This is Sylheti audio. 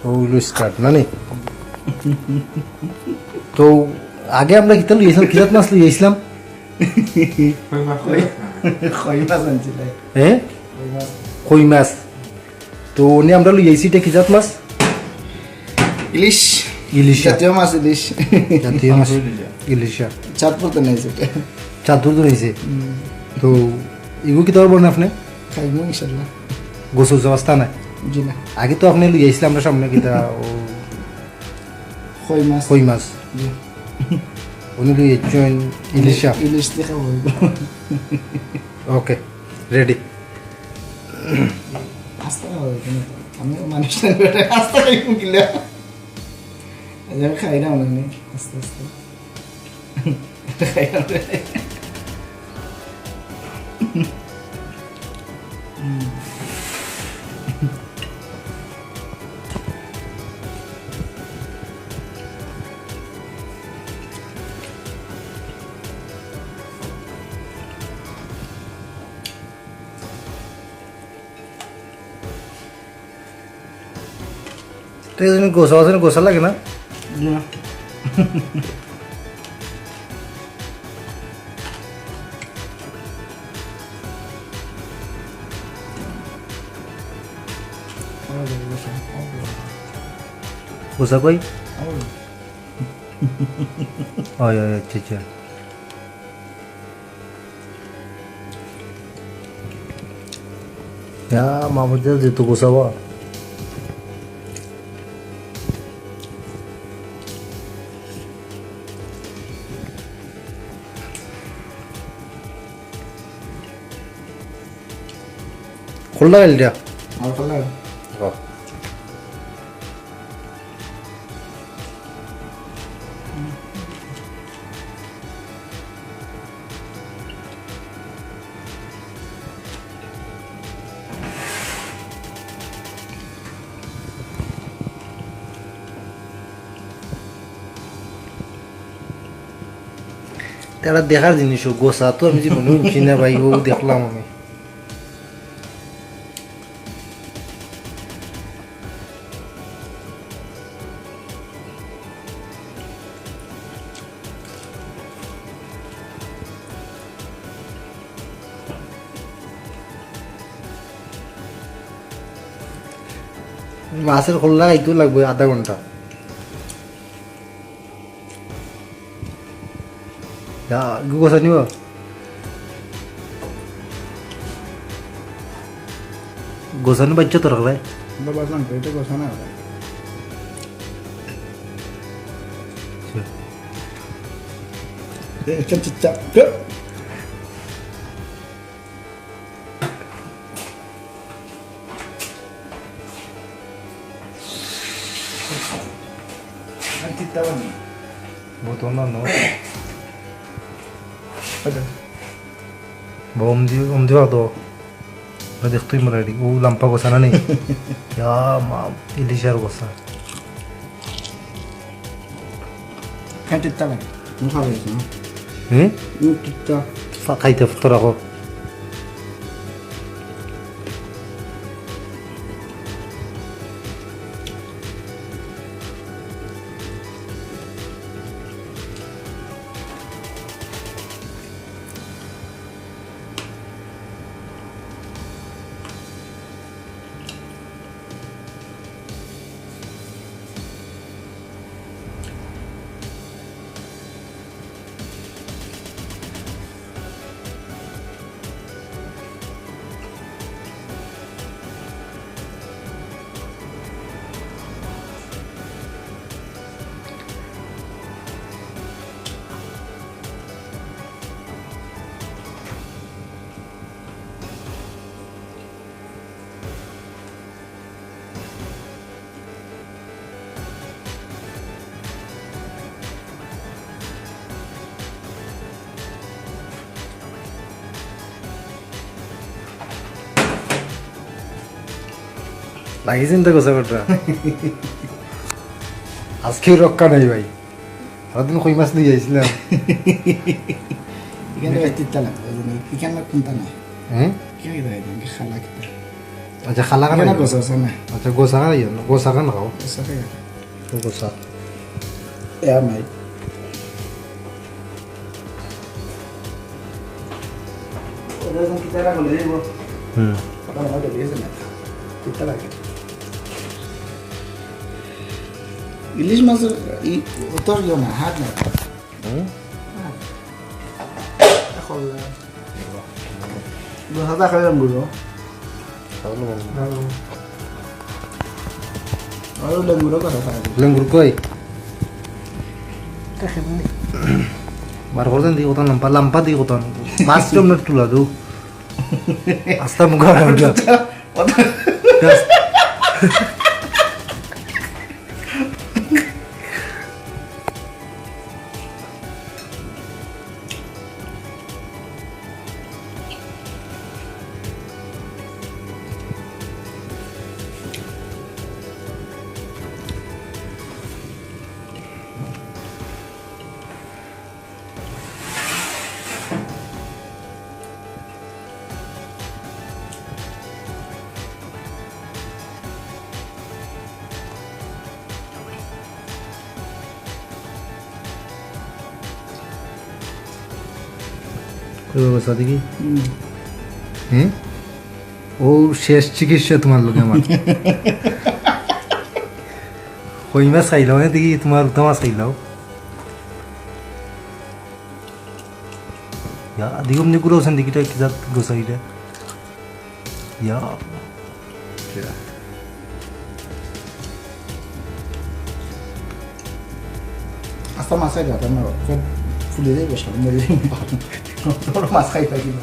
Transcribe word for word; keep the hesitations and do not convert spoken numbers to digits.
ও অইলো start, না নি? তো আগে আমরা কিতা লইয়া আইছিলাম, কিজাত মাছ লইয়া আইছিলাম? কই মাছ আনছিলে? হ্যাঁ? কই মাছ। তো উনি আমরা লইয়া আইছি, এটা কিজাত মাছ? ইলিশ। ইলিশা। জাতীয় মাছ ইলিশ। জাতীয় মাছ। ইলিশা। চাঁদপুর তো নিছে এটা। চাঁদপুর তো নিছে। হুম। তো ইগু কিতা করবো না আপনি? খাইমু ইনশাল্লাহ। গোসল ব্যবস্থা নাই? জি না। আগে তো আপনি লইয়া আইছিলেন আমরা সামনে কিতা, ও কই মাছ। কই মাছ। জি। উনি লইয়া আইছেন ইলিশা। ইলিশ দিয়ে খাবো। OK, ready। আস্তে খাওয়া যাবে না তো। আমি মানুষ না, বেটা, আস্তে খাইমু কিলা। আচ্ছা, আমি খাই না মনে হয়। আস্তে আস্তে। ঠিক আছে, তুমি গোসা আছে না, গোসা লাগে না? না। গোসা কই? ওই, ওই, আচ্ছা, আচ্ছা। ইয়া, মামুর যে জুতো গোছাবো। খোল লাগাইল দিয়া? আর খোল লাগাইল। তারা দেখার জিনিস, ও গোসা তো আমি জীবনে উঠছি না ভাই, ও দেখলাম আমি। মাছের খোল লাগাইতেও লাগবে আধা ঘন্টা। ইয়া, গু গোছানি বা? গোছানি বাচ্চা তোর ভাই? বাবা জানতো, এটা গোছানা হবে। আচ্ছা। এ, চুপ, চুপ, চুপ, চুপ। বহুত অন্যান্য। আচ্ছা। বা অমদি, অমদি ভাগ তো। ওটা দেখতেই মনে হয়, ও লাম্পা গোছা না নি? ইয়া মা, ইলিশার গোছা। হ্যাঁ, টিকটা লাগে। মুখা হয়েছে, হ্যাঁ? হুম? হুম, টিকটা। ফা-, খাইতে তো রাখো। লাগি চিন্তা করছে বেটা। আজকেও রক্ষা নাই ভাই। সারাদিন কই মাছ লইয়া আইছিলাম। এখানে ভাই তিতা লাগে, ওই জন্য এখানে কোনটা নাই। হ্যাঁ? কেন এটা এটা খালা কিতা? আচ্ছা, খালা খান না, আইও। গোসা আছে না? আচ্ছা, গোসা খান আইও না, গোসা খান খাও। গোসা খাই। তো গোসা। এ আর নাই। ওটা যখন কিতা রাখো, লইব। হুম। ওটা আমার কাছে গেছে না। কিতা লাগে? ইলিশ মাছ, ই-, অত ইয়ে না, হাত না। হুম? হ্যাঁ। এখন, দু হাজার খাইলাম গুলো। ভালো। আরো লেঙ্গুরও কথা খাই। লেঙ্গুর কই? বার করছেন দি কত লম্বা, লম্বা দি কত। পাঁচ মিনিট তুলা দু। আস্তা মুখা রাখা। কই বাবা সাদিকি? হুম। হ্যাঁ? ও শেষ চিকিৎসা তোমার লগে আমার। কই মাছ খাইলাও, হ্যাঁ, দেখি তোমার উঠা মাছ খাইলাও। ইয়া, দেখি অমনি গুলো আছেন, দেখি এটা কি জাত গোসাইটা। ইয়া। আস্তা মাছ খাই যাবে না, সব ফুলে যাবে, সব মরে যাবে। বড় মাছ খাই পাই না।